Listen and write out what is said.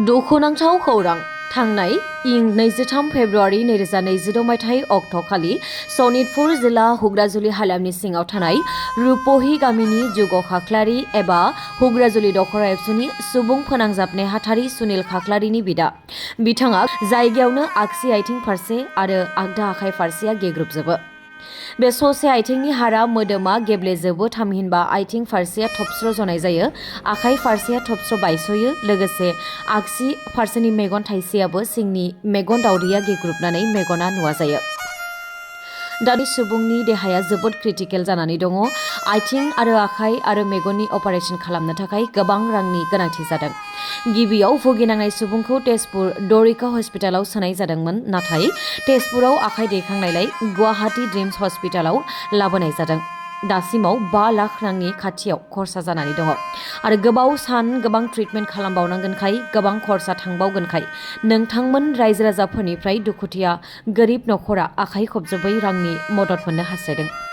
दुखुनांथाव खौरां थांनाय इं 23 फेब्रुवारि 2026 मायथाइ अक्ट'खालि सनितपुर जिल्ला हुग्राजुलि हालामनि सिङाव थानाय रुपहि गामिनि जुग खाख्लारि एबा हुग्राजुलि दखरा एबसुनि सुबुं फोनांजाब नेहाथारि सुनिल खाख्लारिनि बिदा बिथाङा जायगायावनो आगसि आथिं फारसे आरो आगदा आखाइ फारसेया गेग्रुबजोबो। बे ससे आथिंनि हारा मोदोमा गेब्लेजोबो थामहिनबा आथिं फारसेया थबस्र' जनाय जायो, आखाइ फारसेया थबस्र' बायस'यो, लोगोसे आगसि फारसेनि मेगन थाइसेयाबो सिंनि मेगन दावदैया गेग्रुबनानै मेगना नुवा जायो। दानि सुबुंनि देहाया जोबोद क्रिटिकेल जानानै दङ। आथिं आरो आखाइ आरो मेगननि अपारेशन खालामनो थाखाय गोबां रांनि गोनांथि जादों। गिबियाव भुगिनांनाय सुबुंखौ तेजपुर दरिका हस्पिटालाव सोनाय जादोंमोन, नाथाय तेजपुराव आखाइ दैखांनायलाय गुवाहाटी ड्रिम्स हस्पिटालाव लाबोनाय जादों। दासिमाव 5 लाख रांनि खाथियाव खरसा जानानै दङ आरो गोबाव सान गोबां ट्रिटमेन्ट खालामबावनांगोनखाय गोबां खरसा थांबावगोनखाय नोंथांमोन रायजो राजाफोरनिफ्राय दुखुथिया गोरिब नखरा आखाइ खबजोबै रांनि मदद मोननो हास्थायदों।